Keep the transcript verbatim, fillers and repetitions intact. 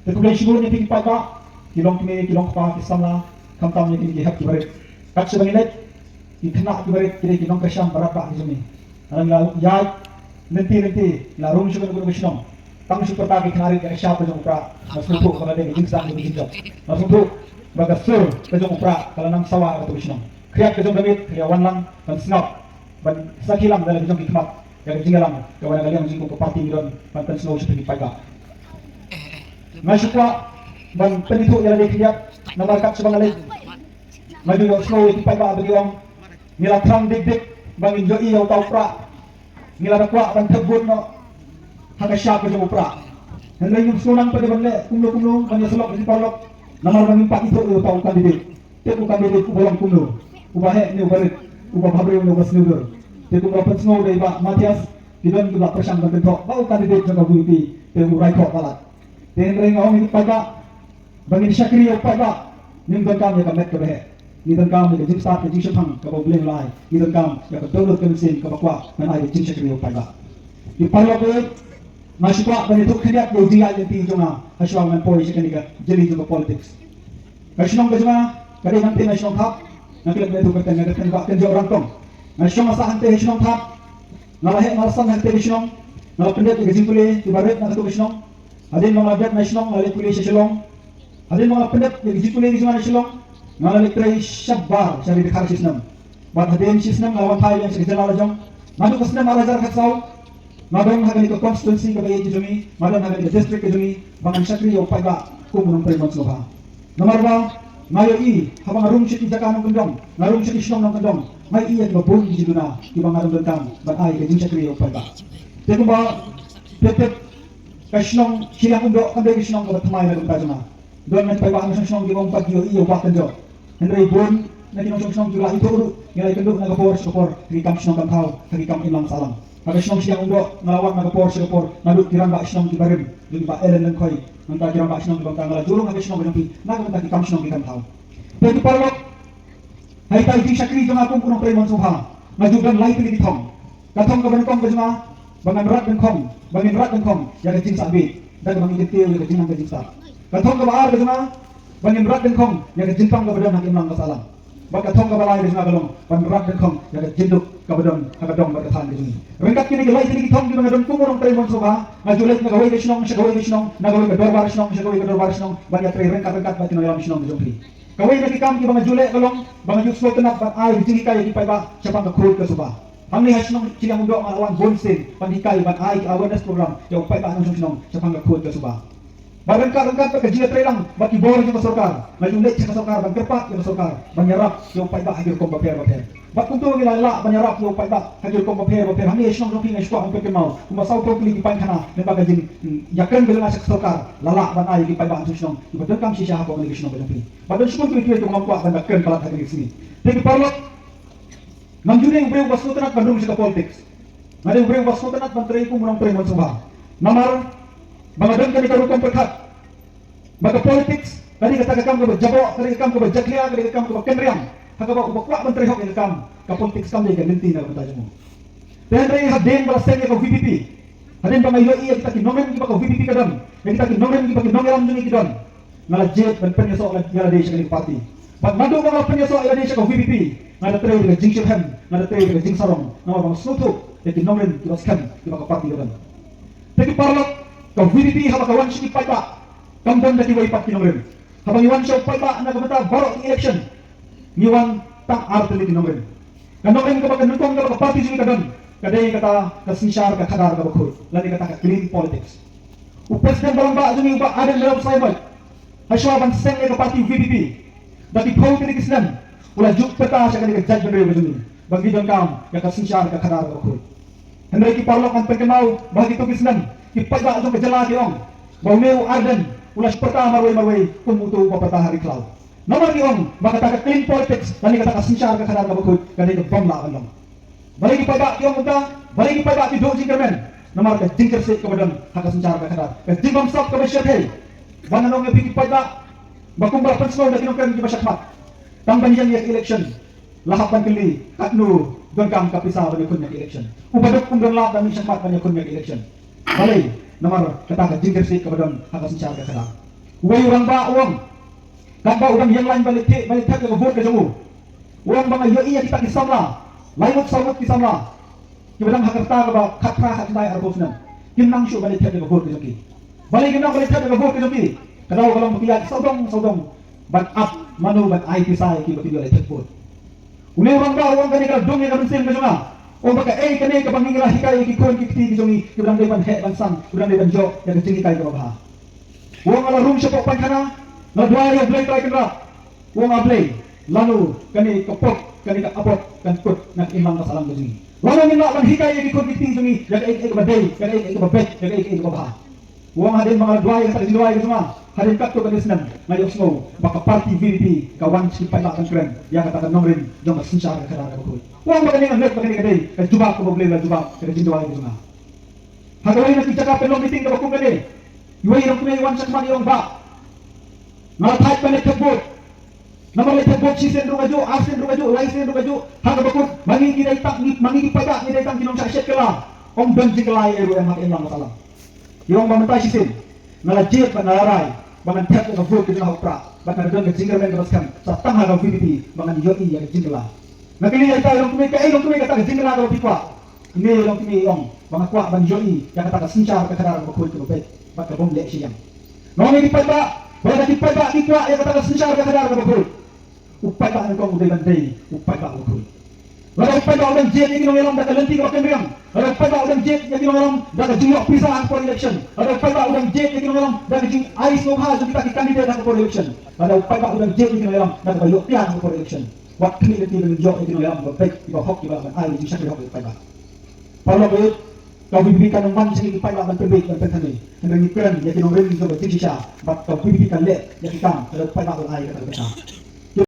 Te khublei shibun ïa phi ki paidbah, ki longkmie, ki longkpa, ki samla, khamtam ïa kine ki hep ki barit. Kat shaba ngi leit, ki khynnah ki barit ki dei ki nongkyrshan ba radbah ki jong ngi. Nga la ïaid lynti lynti, la rung sha kano kano ka shnong. Tang shu pyrta ki khynnah rit ïa ka shap ka jong u Prah. Nga sngewthuh ba ka dei ka jingsdang ka jingjop. Nga sngewthuh ba ka sur ka jong u Prah ka la nang sawa ha kato ka shnong. Khriat ka jong ka miet ka la wan lang ban sngap, ban sakhi lang da la ka jong ki khmat ïa ka jingïalang kaba na ka liang jong ka party ngi don ban pynsngew sha phi ki paidbah. Nga shu kwah ban pynithuh ïa lade khyndiat namar kat shaba nga leit, nga ju ïohsngew ïa ki paidbah ba ki ong, ngi la thrang dik dik ba ngin ïohi ïa uta u Prah. Ngi la da kwah ban thep vote noh ha ka shap ka jong u Prah. Hynrei ngim sngewthuh pat de ban leh kumno kumno ban ïasyllok ïa ki paralok namar ba ngim pat ithuh ïa uta u candidate. Te u candidate uba long kumno, uba heh ne uba rit, uba bhabriew ne uba sniew dur. Te kumba pynsngew da i Bah Mathias, ki don kiba pyrshang ban kynthoh ba u candidate jong ka V P te u raithoh palat. Te hynrei nga ong ïa ki paidbah ba ngin shakri ïa u paidbah, ngim donkam ïa ka met kaba heh. Ngi donkam ïa ka jingstad ka jingshemphang kaba U Blei u la ai. Ngi donkam ïa ka dohnud ka mynsiem kaba kwah ban ai ka jingshakri ïa u paidbah. Ki paralok, nga shu kwah ban ïathuh khyndiat ïa u jingïaid lynti jong nga ha shuwa ngan poi sha kane ka jylli jong ka politics. Ka shnong ka jong nga ka dei hangtei na shnong Thap, nga klet na tu ka teng, na ka teng Bah Kynjoh Rangtong. Nga shong nga sah hangtei ha shnong Thap. Nga la heh nga la san hangtei ka shnong. Nga la pyndep ïa ka jingpule kiba rit na katu ka shnong. Hadien ba nga la dep na shnong nga la leit pule sha Shillong. Hadien ba nga la pyndep ïa ka jingpule ka jong nga na Shillong, nga la leit trei shabar sha ri Dkhar shisnem. Bad hadien shisnem nga la wan phai biang sha ka jylla la jong. Naduh ka snem ar hajar khatsaw nga don ha kane ka constituency kaba ïeit ka jong ngi, nga don ha kane ka district ka jong ngi ba ngan shakri ïa u paidbah kum u nongtrei mon sngewbha. Namar ba nga ïohi haba nga rung sha ki jaka nongkyndong, nga rung sha ki shnong nongkyndong, nga ïohi ïa kiba bun ki jingduna kiba nga dang donkam ban ai ka jingshakri ïa u paidbah. Te kumba tip tip, ka shnong Shiliang Umdoh kam dei ka shnong kaba thymmai na ka bynta jong nga. Don ngan paidbah nongshong shnong kiba ym pat ïohi ïa u Bah Kynjoh. Hynrei bun na ki nongshong shnong ki la ithuh ruh, ngi la ïakynduh na ka por sha ka por ha ki kam shnong kam thaw, ha ki kam imlang sahlang. Ha ka shnong Shiliang Umdoh nga la wan na ka por sha ka por naduh ki rangbah shnong kiba rim, jong i Bah Ellen Lyngkhoi, nangta ki rangbah shnong kiba mynta, nga la ju rung ha ka shnong ka jong phi na ka bynta ki kam shnong ki kam thaw. Te ki paralok, ha ita i jingshakri jong nga kum u nongtrei mon sngewbha, nga ju don lai tylli ki thong. Ka thong kaba nyngkong ka jong nga ba ngan rat dyngkhong, ba ngin rat dyngkhong ïa ka jingsah bieit da kaba ngin kyntiew ïa ka jingnang ka jingstad. Ka thong kaba ar ka jong nga ba ngin rat dyngkhong ïa ka jingpang kaba don ha ka imlang ka sahlang. Bad ka thong kaba lai ka jong nga ka long ban rat dyngkhong ïa ka jingduk kaba don ha ka dong bad ka thaiñ ka jong ngi. Ryngkat kine ki lai tylli ki thong kiba nga don kum u nongtrei mon sngewbha, nga ju leit na kawei ka shnong sha kawei ka shnong, na kawei ka dorbar shnong sha kawei ka dorbar shnong ban ïatrei ryngkat ryngkat bad ki nongïalam shnong ka jong phi. Kawei na ki kam kiba nga ju leh ka long ba nga ju sngewtynnat ban ai ka jinghikai ïa ki paidbah shaphang ka khuid ka suba. Hangne ha shnong Shiliang Umdoh nga la wan bun sien ban hikai, ban ai ki awareness program ïa u paidbah nongshong shnong shaphang ka khuid ka suba. Bad ryngkat ryngkat bad ka jingïatreilang bad ki bor jong ka sorkar, nga ju leit sha ka sorkar ban kyrpad ïa ka sorkar ban ïarap ïa u paidbah ha ki rukom bapher bapher. Bad kumta ngi la lah ban ïarap ïa u paidbah ha ki rukom bapher bapher. Hangne ha shnong jong phi nga shu kwah ban pynkynmaw kumba sawphew tylli ki painkhana lyngba ka jing, mm, ïakren ka jong nga sha ka sorkar, la lah ban ai ïa ki paidbah nongshong shnong kiba donkam shisha hapoh kane ka shnong ka jong phi. Bad don shibun kiwei kiwei kiba ngam kwah ban da kren palat ha kane ka sngi. Te ki paralok, ngam ju dei u briew uba sngewtynnat ban rung sha ka politics. Nga dei u briew uba sngewtynnat ban trei kum u nongtrei mon sngewbha. Namar ba nga don kane ka rukom pyrkhat ba ka politics ka dei kata ka kam kaba jaboh, ka dei ka kam kaba jakhlia, ka dei ka kam kaba kynriang. Ha kaba uba kwah ban trei hok ïa ka kam, ka politics kam dei ka lynti na ka bynta jong u. Te hynrei hadien ba la seng ïa ka V P P, hadien ba nga ïohi ïa kita ki nongrim kiba ka V P P ka don, ïa kita ki nongrim kiba ki nongïalam jong ngi ki don, nga la jied ban pynïasoh ïa lade sha kane ka party. Bad naduh ba nga la pynïasoh ïa lade sha ka V P P, nga da trei da ka jingshitrhem, nga da trei da ka jingsarong, namar ba nga sngewthuh ïa ki nongrim kiba skhem kiba ka party ka don. Te ki paralok, ka V P P haba ka wan sha ki paidbah kam don da kiwei pat ki nongrim. Haba ngi wan sha u paidbah na ka bynta baroh ki election, ngi wan tang ar tylli ki nongrim. Ka nongrim kaba ka nyngkong kaba ka party jong ngi ka don ka dei kata ka synshar ka khadar kaba khuid lane kata ka clean politics. U President Balang Bah jong ngi u Bah Ardent Miller Basaiawmoit, ha shuwa ban seng ïa ka party V P P, da ki phew tylli ki snem u la ju pyrta sha kane ka jaitbynriew ka jong ngi ba ngi donkam ïa ka synshar ka khadar kaba khuid. Hynrei ki paralok, ngan pynkynmaw ba ha kito ki snem ki paidbah jong ka jylla ki ong ba une u Ardent u la pyrta marwei marwei kum uto uba pyrta ha ri khlaw. Namar ki ong ba kata ka clean politics lane kata ka synshar ka khadar kaba khuid ka dei kaba ym lah ban long. Balei ki paidbah ki ong kumta? Balei ki paidbah ki duh jingkyrmen? Namar ka jingkyrsiew kaba don ha ka synshar ka khadar, ka jingbamsap kaba shyrkhei. Ba ngan ong ïa phi ki paidbah ba kumba la pynsngew da ki nongkren kiba shakhmat, tang ban ïeng ïa ka election la hap ban kylli katno donkam ka pisa ban ïakhun ïa ka election. U baduk um don lad ban mih shakhmat ban ïakhun ïa ka election. Balei? Namar kata ka jingkyrsiew kaba don ha ka synshar ka khadar. Uwei u rangbah u ong, katba u dang ïeng lain ban leit thep, ban leit thep ïa ka vote ka jong u, u ong ba nga ïohi ïa kita ki samla, lai ngut saw ngut ki samla kiba dang ha ka rta kaba khatphra, khatkhyndai, arphew snem, kim nang shuh ban leit thep ïa ka vote ka jong ki. Balei kim nang ban leit thep ïa ka vote ka jong ki? Ka daw ka long ba ki ïaid sawdong sawdong ban ap mano ban ai pisa ïa ki ba kin ïoh leit thep vote. Une u rangbah u ong kane ka la dung ïa ka mynsiem ka jong nga. U ong ba kaei kane kaba ngi la hikai ïa ki khun ki kti ki jong ngi kiba dang dei ban heh ban san, kiba dang dei ban ïoh ïa ka jinghikai kaba bha. U ong nga la rung shapoh pynkhana, nga duwai ïa U Blei Trai Kynrad. U ong, A Blei, lano kane ka pop, kane ka apot kan kut na ka imlang ka sahlang ka jong ngi? Lano ngin lah ban hikai ïa ki khun ki kti ki jong ngi ïa kaei kaei kaba dei, ïa kaei kaei kaba beit, ïa kaei kaei kaba bha? U ong hadien ba nga la duwai ïa kata ka jingduwai ka jong nga, hadien katto katne snem nga ïohsngew ba ka party V P P ka wan sha ki paidbah ban kren ïa kata ka nongrim jong ka synshar ka khadar kaba khuid. U ong ba kane nga ngeit ba kane ka dei ka jubab kaba U Blei u la jubab ïa ka jingduwai ka jong nga. Ha kawei na ki jaka pynlong meeting kaba kum kane, iwei i longkmie i wan shakhmat i ong, Bah, nga la thait ban leit thep vote. Namar leit thep vote shisien ruh kajuh, arsien ruh kajuh, laisien ruh kajuh, ha kaba kut ma ngi ki dei tang, ma ngi ki paidbah ngi dei tang ki nongshah shet kylla. Ym don jingkylla ei ruh em ha ka imlang ka sahlang. I ong ba mynta shisien nga la jied bad nga la rai ba ngan thep ïa ka vote ka jong nga ha u Prah bad nga la don ka jingkyrmen kaba skhem sa tang ha ka V P P ba ngan ïohi ïa ka jingkylla. Nga kylli ïa ita i longkmie, kaei longkmie kata ka jingkylla kaba phi kwah? Une i longkmie i ong ba nga kwah ban ïohi ïa kata ka synshar ka khadar kaba khuid kaba beit bad ka bym leh sha ïing. Nga ong ïa ki paidbah ba lada ki paidbah ki kwah ïa kata ka synshar ka khadar kaba khuid, u paidbah nyngkong u dei ban dei u paidbah uba khuid. Lada u paidbah u dang jied ïa ki nongïalam da ka lynti kaba kynriang, lada u paidbah u dang jied ïa ki nongïalam da ka jingïoh pisa ha ka por election, lada u paidbah u dang jied ïa ki nongïalam da ka jingai sngewbha jong kita ki candidate ha ka por election, lada u paidbah u dang jied ïa ki nongïalam da kaba ïoh tiar ha ka por election, wat khmih lynti ban ïoh ïa ki nongïalam kiba beit kiba hok kiba lah ban ai ïa ka jingshakri hok ïa u paidbah. Paralok, ka V P P kan ym wan sha ngi ki paidbah ban pynbeit ban pynthanei. Hynrei ngi kren ïa ki nongrim jong ka jingshisha bad ka V P P kan leh ïa ki kam lada u paidbah u ai kata ka bynta.